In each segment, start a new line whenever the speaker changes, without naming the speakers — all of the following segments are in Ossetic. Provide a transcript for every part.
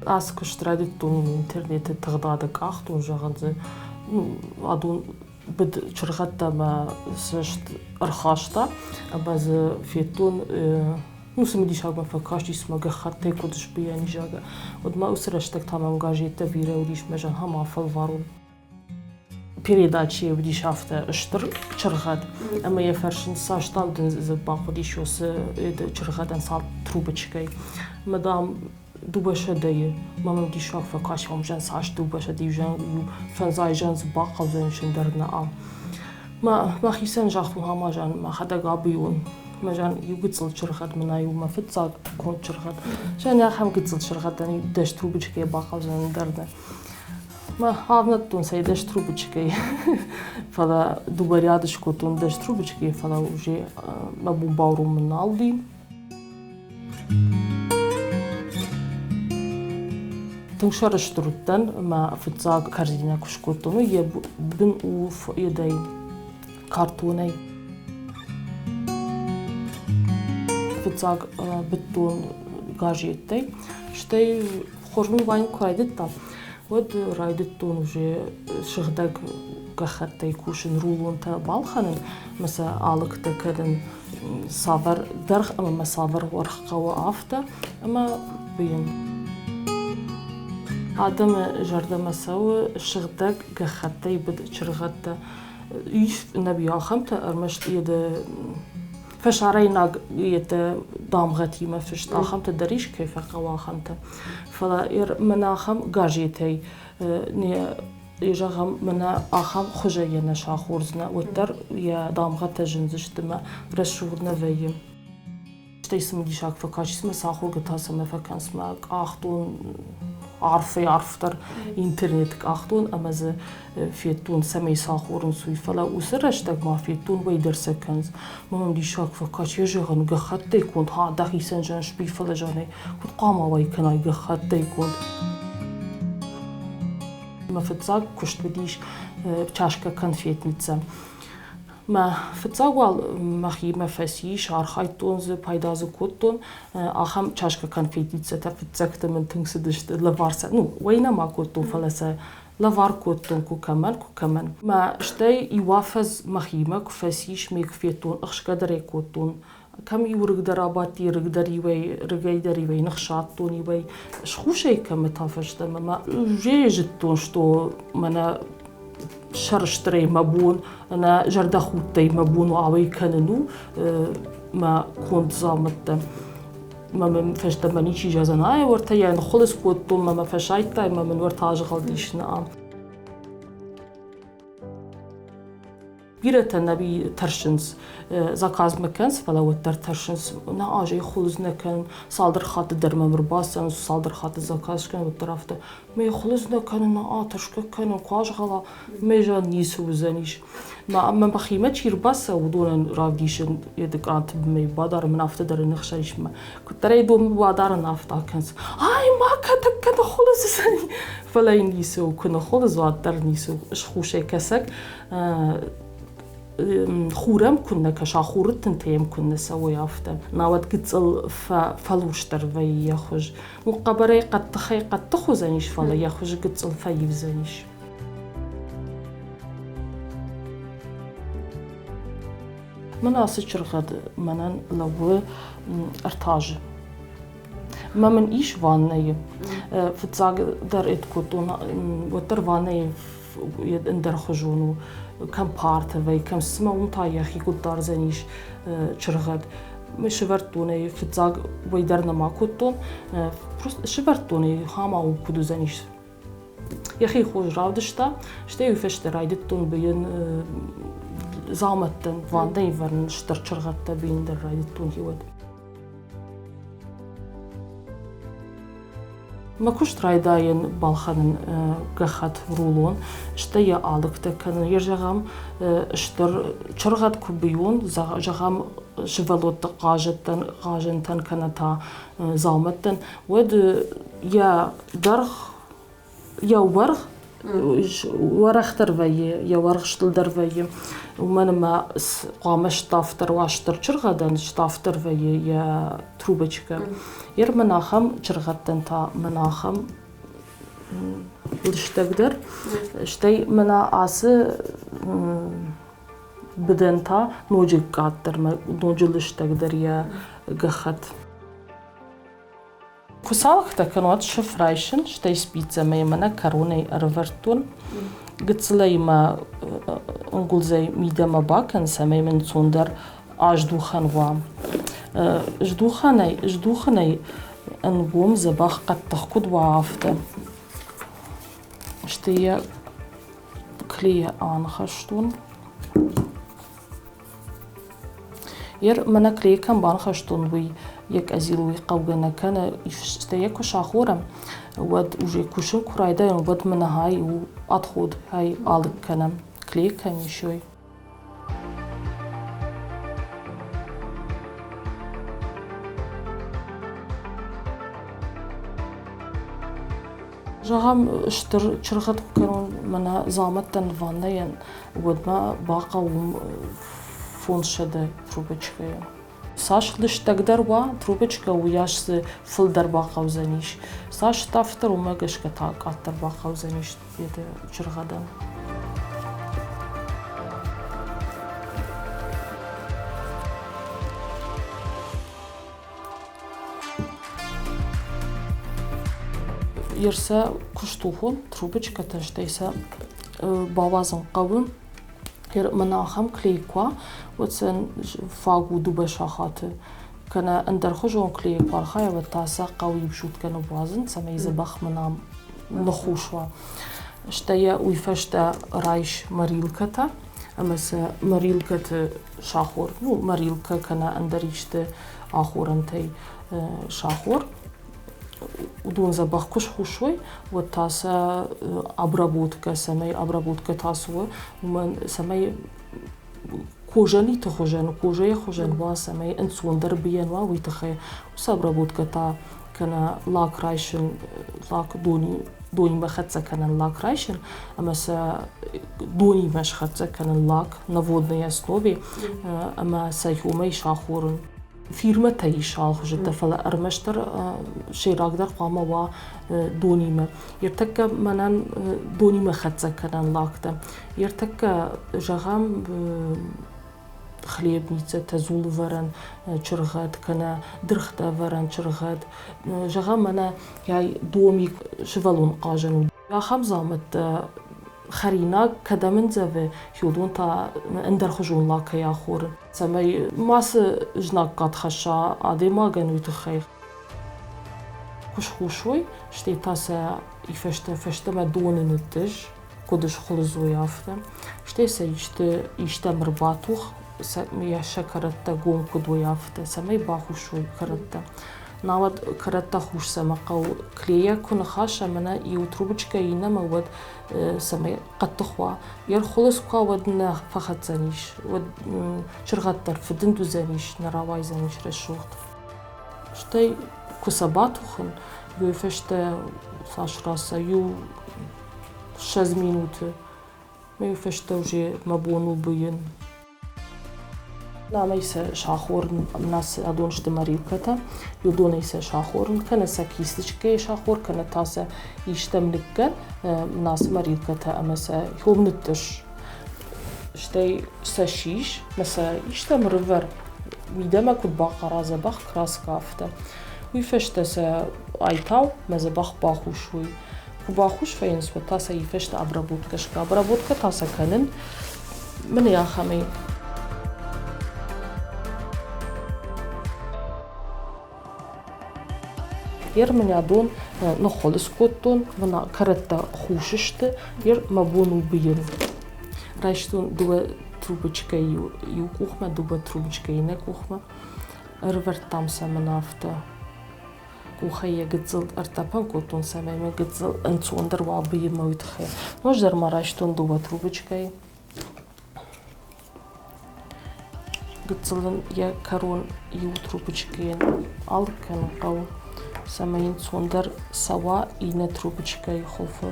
Ацы куыст райдыдтон интернеты тыгъдады къахтон, зӕгъын дзы, ну, адон быд чыргъӕдтӕ мӕ цӕст ӕрхаста ӕмӕ дзы федтон, ну, цымыдисаг мӕ фӕкастис, цыма гӕххӕттӕй куыд сбийӕн, зӕгъгӕ. Уӕд ма уыцы рӕстӕг та мӕм газеттӕ бирӕ уыдис, мӕ зӕгъӕм, афӕлварон. Передачӕйы уыдис афтӕ стыр чыргъӕд, ӕмӕ йӕ фӕрсынц, цас, дам, дын дзы бахъуыдис уыцы чыргъӕдӕн цал трубочкӕй. Ӕмӕ, дам, 200-йы. Мӕ мӕм диссаг фӕкаст, уым цас 200 иу фӕндзай зӕн дзы бахъӕудзӕн ӕндӕр нӕ. Мӕ мӕхицӕн загътон, ама зӕн мӕхӕдӕг абыйон. Мӕ зӕн иу гыццыл чыргъӕд мын ай у мӕ фыццаг конд чыргъӕд. Зӕн ахӕм гыццыл чыргъӕдӕн 10 трубочкӕйы бахъӕудзӕн ӕндӕр нӕ. Мӕ авнадтон сӕ 10 трубочкӕйы, фӕлӕ дыууӕ ряды скодтон 10 трубочкӕйы, фӕлӕ уже мӕ бон бауромын нал уыди. Тынг сӕрыстыр уыдтӕн, мӕ фыццаг корзинӕ куы скодтон, уый йӕ бын у едӕй картонӕй. Фыццаг быдтон газеттӕй, стӕй хорз мын уайын куы райдыдта, уӕд райдыдтон уже сыгъдӕг гӕххӕттӕй кусын, рулонтӕ балхӕнын ӕмӕ сӕ алыгтӕ кӕнын, цавӕр дӕргъ ӕмӕ мӕ цавӕр уӕрх хъӕуы, афтӕ ӕмӕ быйын. Адӕмы зӕрдӕмӕ цӕуы сыгъдӕг гӕххӕттӕй быд чыргъӕдтӕ. Ис нӕ ахӕмтӕ, ӕрмӕст йӕ фӕсарӕйнаг йедтӕ дамгъӕтимӕ фыст ахӕмтӕ дӕр ис, кӕй фӕхъӕуы, ахӕмтӕ. Фӕлӕ мӕнӕ ахӕм газетӕй не зӕгъӕм, мӕнӕ ахӕм хуызӕй йӕ нӕ сахордзынӕ, уӕддӕр йӕ дамгъӕтӕ зындзысты мӕ рӕсугъд нӕ вӕййы. Стӕй цымыдисаг фӕкастис мӕ сӕ ахоргӕ та цӕмӕ фӕкӕнынц мӕ къахдон арфӕй-арфдӕр интернеты къахдон ӕмӕ дзы федтон, цӕмӕй сӕ ахорынц, уый. Фӕлӕ уыцы рӕстӕг ма федтон, уӕй дӕр сӕ кӕнынц. Мӕ мӕм диссаг фӕкаст, йӕ зӕгъын, гӕххӕттӕй конд, ха, дӕхицӕн зӕгъын сби, фӕлӕ зӕгъын, куыд хъуамӕ уӕй кӕнай гӕххӕттӕй конд. Мӕ фыццаг куыст уыдис чашкӕ конфетница. Мӕ фыццаг уал мӕхимӕ фӕцис, архайдтон дзы, пайда дзы кодтон. Ахӕм чашкӕ конфетницӕтӕ фыццӕгты мын тынг цыдысты, лӕвар сӕ, ну, уӕй нӕма кодтон, фӕлӕ сӕ лӕвар кодтон куы кӕмӕн, куы кӕмӕн. Мӕ стӕй иу афӕдз мӕхимӕ куы фӕцис, ме куы федтон, ӕхсгӕ дӕр ӕй кодтон. Кӕм-иу рыг дӕр абадти, рыг дӕр иуӕй, рыгӕй дӕр иуӕй ныхсадтон, иуӕй схусӕй кӕмы та фӕстӕмӕ мӕ уже зыдтон, что мӕнӕ сӕрыстырӕй мӕ бон, ӕнӕ зӕрдӕхудтӕй мӕ бон ауӕй кӕнын у мӕ конд дзаумӕттӕ. Мӕ мын фӕстӕмӕ ничи зӕгъдзӕн, ай, уӕртӕ йӕ ныххуылыдз кодтон, мӕ мӕ фӕсайдтай, мӕ мын уӕртӕ азгъӕлдис нӕ. Бирӕтӕ нӕ тӕрсынц, заказмӕ кӕнынц, фӕлӕ уӕддӕр тӕрсынц, нӕ азӕй хуылыдз нӕ кӕнын, цалдӕр хатты дӕр мӕм ӕрбацӕуынц, цалдӕр хатты заказ скӕнын, уӕддӕр афтӕ, мӕ хуылыдз нӕ кӕнын, нӕ тӕрсгӕ кӕнын, куы азгъӕла, мӕ зӕгъын ницы уыдзӕнис. Мӕ мӕхимӕ чи ӕрбацӕуы, уыдонӕн равдисын йӕ дыкъанты бынмӕ бадарын, мын афтӕ дӕр ныхсӕн ис мӕ. Куыддӕр ӕй домы бадарын, афтӕ акӕнынц. Ай, ма кӕ, тӕккӕ ныххуылыдз уыдзӕни. Фӕлӕ йын ницы у, куы ныххуылыдз, уӕддӕр ницы у, схусӕй кӕсӕг хурӕм куыннӕ кӕса, хуры тынтӕ йӕм куыннӕ цӕуой, афтӕ. Науӕд гыццыл фӕлурсдӕр вӕййы йӕ хуыз. Ну, хъӕбӕрӕй хъӕддыхӕй хъӕддых уыдзӕнис, фӕлӕ йӕ хуыз гыццыл фӕивдзӕнис. Мӕн ацы чыргъӕд мӕнӕн лӕууы ӕртӕ азы. Мӕ мын ис ваннӕйы. Фыццаг дӕр эд кодтон, уӕддӕр ваннӕйы ӕндӕрхуызон у, кӕм парты вӕййы, кӕм цымӕ уым та йӕхи куыд дардзӕнис чыргъӕд. Сывӕрдтон ӕй, фыццаг уый дӕр нӕма кодтон, просто сывӕрдтон ӕй, хама у куыд уыдзӕнис. Йӕхи хорз равдыста, стӕй уый фӕстӕ райдыдтон быйын дзаумӕттӕн, ваннӕйы вӕрын стыр чыргъӕдтӕ быйын дӕр райдыдтон уӕд. Мӕ куыст райдайын балхӕнын гӕххӕтт рулон, стӕй йӕ алыгтӕ кӕнын. Йе зӕгъӕм, стыр чыргъӕд куы быйон, зӕгъӕм, сывӕллӕтты хъазӕнтӕн кӕнӕ та дзаумӕттӕн, уӕд йӕ дӕргъ, йӕ уӕрх Уӕрӕхдӕр вӕййы, йӕ уӕрх стылдӕр вӕййы. Уымӕн ӕмӕ хъуамӕ ставддӕр уа стыр чыргъӕдӕн, ставддӕр вӕййы йӕ трубочкӕ. Ер мын ахӕм чыргъӕдтӕн та мын ахӕм лыстӕгдӕр. Стӕй мӕнӕ ацы быдӕн та ноджы къаддӕр, ноджы лыстӕгдӕр йӕ гӕххӕтт. Куы цалхтӕ кӕн, уӕд сыф райсын, стӕй спицӕмӕ мӕнӕ кӕронӕй ӕрывӕрдтон. Гыццылӕй мӕ ӕнгуылдзӕй мидӕмӕ бакӕн, цӕмӕй мын ӕнцондӕр аздухӕн уа. Здухӕнӕй, здухынӕй ӕнгом дзӕбӕх хъӕддых куыд уа, афтӕ. Стӕй йӕ клейӕ аныхӕстон. Ер мӕнӕ клей кӕм баныхӕстон, уый йӕ къӕдзил уый хъӕугӕ нӕ кӕны. Стӕй йӕ куы сахорӕм, уӕд уже кусын куы райдайӕм, уӕд мӕнӕ хай у отход хай алыг кӕнӕм. Клей кӕм ис, уый. Зӕгъӕм, стыр чыргъӕд куы кӕнон мӕнӕ дзаумӕттӕн ваннӕйӕн, уӕд мӕ бахъӕуы уым 500 трубочкӕйы. Цас лыстӕгдӕр уа трубочкӕ, уыйас дзы фылдӕр бахъӕудзӕнис. Цас ставддӕр, уымӕ гӕсгӕ та къаддӕр бахъӕудзӕнис чыргъӕдӕн. Ерсӕ куыстухон трубочкӕтӕ, стӕй сӕ бауадзын хъӕуы. Мӕнӕ ахӕм клей куы уа, уӕд сӕ фаг у дыууӕ сахаты. Кӕнӕ ӕндӕрхуызон клей куы архайа, уӕд та сӕ хъӕуы иу суткӕ ныууадзын, цӕмӕй дзӕбӕх мӕнӕ ныххус уа. Стӕй йӕ уый фӕстӕ райс морилкӕтӕ ӕмӕ сӕ морилкӕты сахор, ну, морилкӕ кӕнӕ ӕндӕр исты ахорӕнтӕй сахор. Уыдон дзӕбӕх куы схусой, уӕд та сӕ обработкӕ, цӕмӕй обработкӕ та цы у, уымӕн цӕмӕй кожаниты хуызӕн, кожӕйы хуызӕн уа, цӕмӕй ӕнцондӕр бийӕн уа, уый тыххӕй уыцы обработкӕ та кӕнӕ лак райсын, лак дони, донимӕ хӕццӕ кӕнӕн лак райсын ӕмӕ сӕ донимӕ схӕццӕ кӕнын лак на водной основе ӕмӕ сӕ уымӕй сахорын. Фирмӕтӕ ис алыхуызӕттӕ, фӕлӕ ӕрмӕстдӕр сӕйрагдӕр хъуамӕ уа донимӕ. Ӕртӕккӕ мӕнӕн донимӕ хӕццӕ кӕнӕн лактӕ. Ӕртӕккӕ, зӕгъӕм, хлебницӕтӕ, дзулвӕрӕн чыргъӕд кӕнӕ дыргътӕвӕрӕн чыргъӕд. Зӕгъӕм, мӕнӕ домик сывӕллон хъазӕн у. Ахӕм дзаумӕттӕ хӕринаг кӕдӕм ӕндзӕвы, уыдон та ӕндӕрхуызон лакӕй ахоры. Цӕмӕй мацы знаггад хӕсса адӕймагӕн, уый тыххӕй. Куы схус уой, стӕй та сӕ фӕстӕ фӕстӕмӕ доны ныттыз, куыд схуылыдз уой, афтӕ. Стӕй сӕ исты истӕм ӕрбатух, йӕ сӕ кӕрӕттӕ гом куыд уой, афтӕ, цӕмӕй бахус уой кӕрӕттӕ. Науӕд кӕрӕттӕ хус цӕмӕ хъӕуы, клейӕ куы ныхаса мӕнӕ иу трубочкӕ иннӕмӕ, уӕд цӕмӕй хъӕддых уа. Йе рхуылыдз куы уа, уӕд нӕ фӕхӕцдзӕнис, уӕд чыргъӕд дӕр фыдынд уыдзӕнис, нӕ рауайдзӕнис рӕсугъд. Стӕй куы сӕ батухын, уый фӕстӕ цас рацӕуы, иу 20 минуты, уый фӕстӕ уже мӕ бон у быйын. Намӕй сӕ сахорын, адон сты морилкӕтӕ, уыдонӕй сӕ сахорын, кӕнӕ сӕ кисточкӕйы сахор, кӕнӕ та сӕ истӕм ныккӕн, нацы морилкӕтӕ ӕмӕ сӕ хом ныттъыс. Стӕй сӕ сис, мӕ сӕ истӕм рывӕр, мидӕмӕ куыд бахъара дзӕбӕх краскӕ, афтӕ. Уый фӕстӕ сӕ айтау мӕ дзӕбӕх бахус уой. Куы бахус вӕййынц, уӕд та сӕ фӕстӕ обработкӕ скӕ. Обработкӕ та сӕ кӕнын мын ахӕмӕй. Ер мын адон ныххуылыдз кодтон, мына кӕрӕттӕ хус сты, ер мӕ бон у быйын. Райстон дыууӕ трубочкӕйы иу къухмӕ, дыууӕ трубочкӕйы иннӕ къухмӕ. Ӕрывӕрдтам сӕ мын афтӕ. Къухӕй йӕ гыццыл ӕртъӕпӕн кодтон, цӕмӕй мӕ гыццыл ӕнцондӕр уа быйынмӕ, уый тыххӕй. Ноджыдӕр ма райстон дыууӕ трубочкӕйы. Гыццыл ын йӕ кӕрон иу трубочкӕйӕн алыг кӕнын хъӕуы, цӕмӕй ӕнцондӕр цӕуа иннӕ трубочкӕйы хуылфы.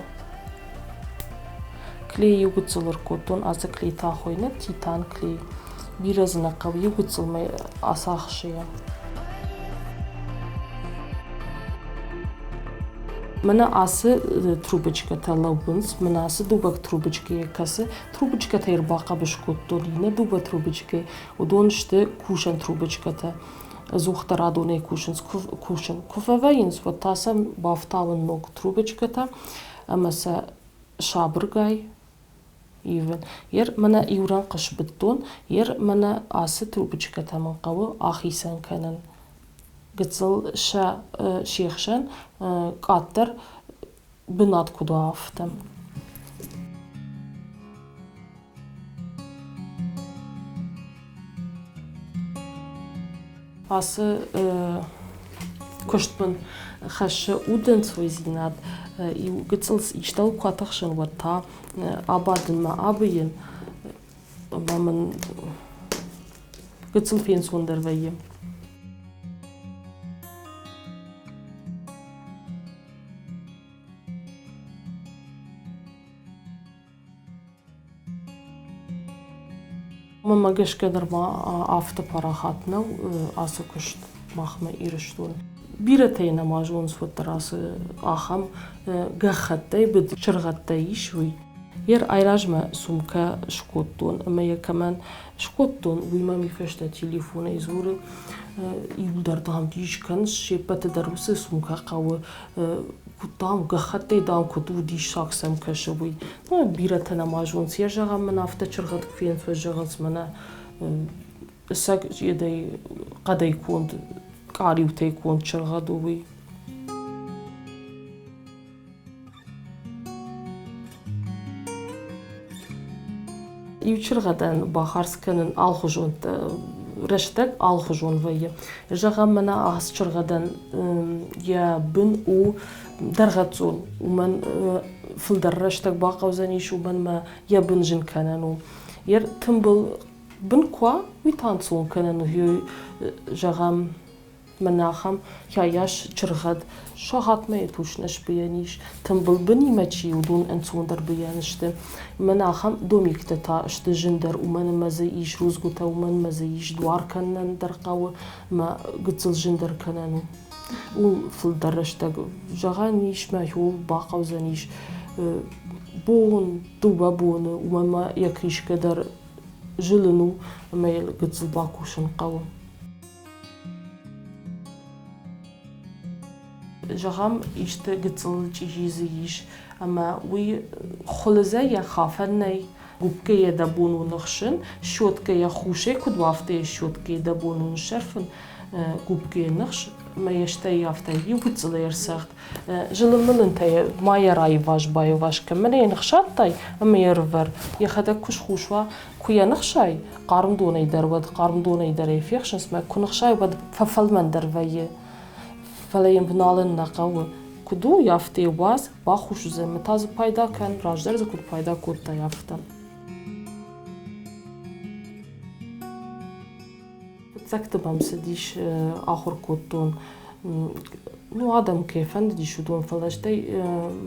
Клей иу гыццыл ӕркодтон, ацы клей та хуыйны титан клей. Бирӕ дзы нӕ хъӕуы, иу гыццыл мӕ ацахсы йӕ. Мӕнӕ ацы трубочкӕтӕ лӕууынц, мӕнӕ ацы дыууӕ трубочкӕйы кӕцы трубочкӕтӕ ӕрбахъӕбыс кодтон, иннӕ дыууӕ трубочкӕйы, уыдон сты кусӕн трубочкӕтӕ. Ӕдзухдӕр адонӕй кусынц, кусын. Куы фӕвӕййынц, уӕд та сӕм бафтауын ног трубочкӕтӕ ӕмӕ сӕ сабыргай ивын. Ер мӕнӕ иу рӕнхъ сбыдтон, ер мӕнӕ ацы трубочкӕтӕ мын хъӕуы ахицӕн кӕнын. Гыццыл сӕ се хсӕн къаддӕр бынат куыд уа, афтӕ. Ацы куыст мын хӕссы удӕнцойдзинад. Иу гыццыл истӕуыл куы атыхсын, уӕд та абадынмӕ абыйын ӕмӕ мын гыццыл фенцондӕр вӕййы. Мӕнмӕ гӕсгӕ нырма афтӕ парахат нӕу ацы куыст махмӕ Ирыстоны. Бирӕтӕ йӕ нӕма зонынц уӕддӕр ацы ахӕм гӕххӕттӕй быд чыргъӕдтӕ ис, уый. Йе айразмӕ сумкӕ скодтон ӕмӕ йӕ кӕмӕн скодтон, уый мӕм уый фӕстӕ телефонӕй дзуры, иуылдӕр, дам, дис кӕныс, се ппӕты дӕр уыцы сумкӕ хъӕуы, куыд, дам, гӕххӕттӕй, дам, куыд у, диссаг сӕм кӕсы, уый. Ну, бирӕтӕ нӕма зонынц, йӕ зӕгъӕм мын афтӕ чыргъӕд куы фенынц, уӕд зӕгъынц, мӕнӕ сӕг хъӕдӕй конд, къалиутӕй конд чыргъӕд у, уый. Иу чыргъӕдӕн бахардз кӕнын алыхуызон рӕстӕг алыхуызон вӕййы. Зӕгъӕм, мӕнӕ ацы чыргъӕдӕн йӕ бын у дӕргъӕццон, уымӕн фылдӕр рӕстӕг бахъӕудзӕнис, уымӕн мӕ йӕ бын зын кӕнӕн у. Йе тымбыл бын куы уа, уый та ӕнцон кӕнӕн у, зӕгъӕм, Мӕнӕ ахӕм хӕйас чыргъӕд сахатмӕ йӕ тус нӕ сбыйӕн ис. Тымбыл бынимӕ чи уыдон ӕнцондӕр быйӕн сты. Мӕнӕ ахӕм домиктӕ та сты зындӕр, уымӕн ӕмӕ дзы ис рудзгуытӕ, уымӕн ӕмӕ дзы ис дуар кӕнынӕн дӕр хъӕуы ӕмӕ гыццыл зындӕр кӕнӕн у. Ууыл фылдӕр рӕстӕг зӕгъӕн ис, мӕ ууыл бахъӕудзӕнис бон, дыууӕ боны, уымӕн ӕмӕ йӕ кришкӕ дӕр зылын у ӕмӕ йыл гыццыл бакусын хъӕуы. Зӕгъӕм, исты гыццыл чъизи дзы ис, ӕмӕ уый хуылыдзӕй йӕ хафӕн нӕй. Губкӕйӕ дӕ бон у ныхсын, щеткӕйӕ хусӕй куыд у, афтӕ йӕ щеткӕйы дӕ бон у ныссӕрфын, губкӕйы ныхс ӕмӕ йӕ стӕй афтӕ иу гыццылӕй ӕрцӕгъд. Зылын-мылынтӕ йӕ ма йӕ раиваз-баиваз кӕн, мӕнӕ йӕ ныхсадтай ӕмӕ йӕ рывӕр. Йӕхӕдӕг куы схус уа, Куы йӕ ныхсай, хъарм донӕй дӕр, уӕд хъарм донӕй дӕр ӕй фехсынц, мӕ куы ныхсай, уӕд фӕфӕлмӕндӕр вӕййы. Фӕлӕ йын вналын нӕ хъӕуы. Куыд у, афтӕ йӕ уадз, бахус уыдзӕн ӕмӕ та дзы пайда кӕн, раздӕр дзы куыд пайда кодтай, афтӕ. Фыццӕгты мӕм цыдис, ахуыр кодтон ну, адӕм кӕй фӕндыдис, уыдон, фӕлӕ стӕй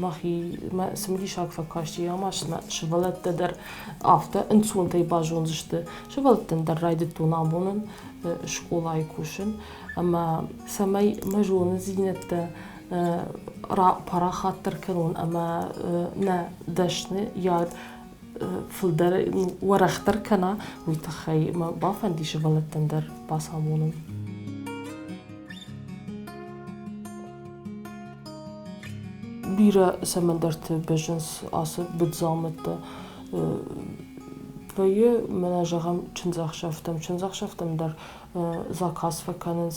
мӕхи мӕ цымыдисаг фӕкасти, ӕмӕ сывӕллӕттӕ дӕр афтӕ ӕнцонтӕй базондзысты. Сывӕллӕттӕн дӕр райдыдтон амонын, скъолайы кусын, ӕмӕ цӕмӕй мӕ зонындзинӕдтӕ парахатдӕр кӕнон ӕмӕ нӕ дӕсныйад фылдӕр уӕрӕхдӕр кӕна, уый тыххӕй мӕ бафӕнди сывӕллӕттӕн дӕр бацамонын. Бирӕ цӕмӕндӕрты бӕззынц ацы быдзаумӕттӕ. Вӕййы, мӕнӕ зӕгъӕм, чындзӕхсӕвтӕм. Чындзӕхсӕвтӕм дӕр заказ фӕкӕнынц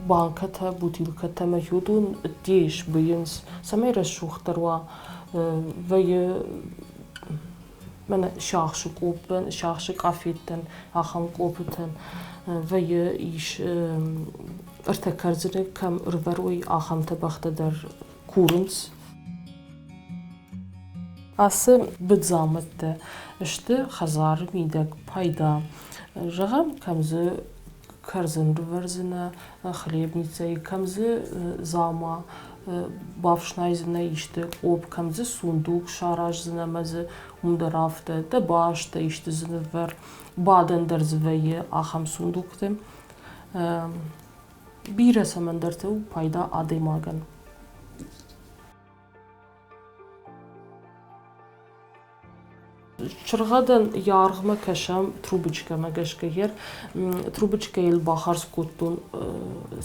банкӕтӕ, бутылкӕтӕ ӕмӕ уыдон ӕддейы сбыйынц, цӕмӕй рӕсугъддӕр уа. Вӕййы мӕнӕ сиахсы къоппӕн, сиахсы къафеттӕн, ахӕм къоппытӕн вӕййы ис ӕртӕ кӕрдзыны кӕм ӕрвӕрой, ахӕм тӕбӕгътӕ дӕр курынц. Ацы быдзаумӕттӕ сты хӕдзары мидӕг пайда. Зӕгъӕм, кӕм дзы кӕрдзын рывӕрдзынӕ хлебницӕйы, кӕм дзы дзаума. Бафснайдзынӕ исты къопп, кӕм дзы сундук сараздзынӕ ӕмӕ дзы уым дӕр афтӕ дӕ бӕстӕ исты дзы ныввӕр. Бадӕн дӕр дзы вӕййы ахӕм сундукты. Бирӕ цӕмӕндӕрты у пайда адӕймагӕн. Чыргъӕдӕн йӕ аргъмӕ кӕсӕм трубочкӕмӕ гӕсгӕ гер. Трубочкӕйыл бахардз кодтон,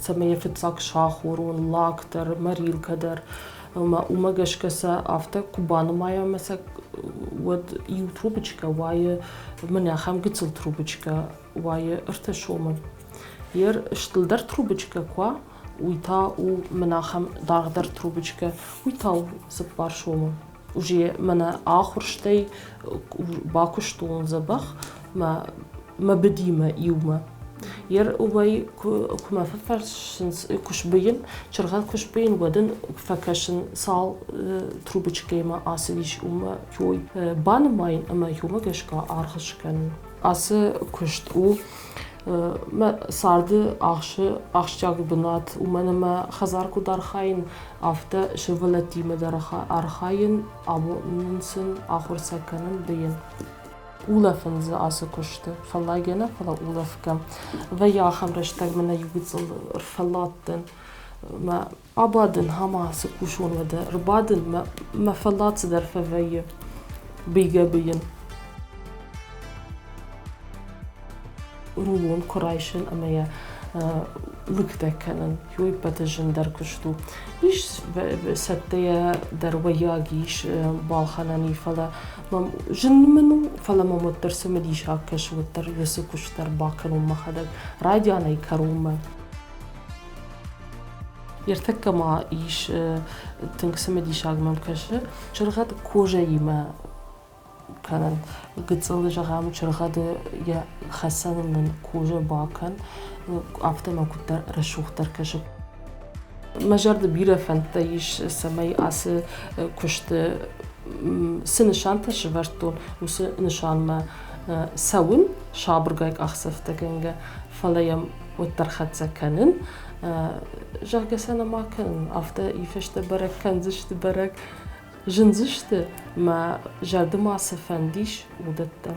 цӕмӕй йӕ фыццаг сахорон, лак дӕр, морилкӕ дӕр. Ӕмӕ уымӕ гӕсгӕ сӕ афтӕ куы банымайӕм ӕмӕ сӕ уӕд иу трубочкӕ уайы, мӕнӕ ахӕм гыццыл трубочкӕ уайы ӕртӕ сомы. Ер стылдӕр трубочкӕ куы уа, уый та у мӕнӕ ахӕм даргъдӕр трубочкӕ, уый та у цыппар сомы. Уже мӕнӕ ахуырстӕй бакуыстон дзӕбӕх мӕ мӕ быдимӕ иумӕ. Ер уӕй куы мӕ фӕфӕрсынц, куы сбыйын, чыргъӕд куы сбыйын, уӕд ын фӕкӕсын, цал трубочкӕимӕ ацыдис, уымӕ той банымайын ӕмӕ уымӕ гӕсгӕ аргъ скӕнын. Ацы куыст у мӕ царды ахсы ахсджиаг бынат, уымӕн ӕмӕ хӕдзар куыд архайын, афтӕ сывӕллӕттимӕ дӕр архайын, амонын сын, ахуыр сӕ кӕнын, быйын. Улӕфын дзы ацы куысты, фӕллайгӕ нӕ, фӕлӕ улӕфгӕ. Вӕййы ахӕм рӕстӕг мӕнӕ иу гыццыл ӕрфӕлладтӕн. Мӕ абадын, ӕмӕ цы кусон уӕдӕ, ӕрбадын, мӕ, мӕ фӕллад цыдӕр фӕвӕййы быйгӕ-быйын. Рулон куы райсын ӕмӕ йӕ лыгтӕ кӕнын, уый ӕппӕты зындӕр куыст у. Ис цӕттӕйӕ дӕр уӕййаг ис балхӕнӕн и, фӕлӕ мӕм зын мын у, фӕлӕ мӕм уӕддӕр цымыдисаг кӕсы, уӕддӕр уыцы куыст дӕр бакӕнон мӕхӕдӕг райдианӕй кӕронмӕ. Ӕртӕккӕ ма ис тынг цымыдисаг мӕм кӕсы чыргъӕд кожӕимӕ кӕнын. Гыццыл, зӕгъӕм, чыргъӕды йӕ хӕцӕныл нын кожӕ бакӕн, афтӕ мӕ куыддӕр рӕсугъддӕр кӕсы. Мӕ зӕрды бирӕ фӕндтӕ ис, цӕмӕй ацы куысты цы нысантӕ сӕвӕрдтон, уыцы нысанмӕ цӕуын сабыргай къахдзӕфтӕгӕнгӕ, фӕлӕ йӕм уӕддӕр хӕццӕ кӕнын. Зӕгъгӕ сӕ нӕма кӕнын, афтӕ ифӕстӕ бӕрӕг кӕндзысты бӕрӕг, зындзысты, мӕ зӕрды ма цы фӕнд ис, уыдӕттӕ.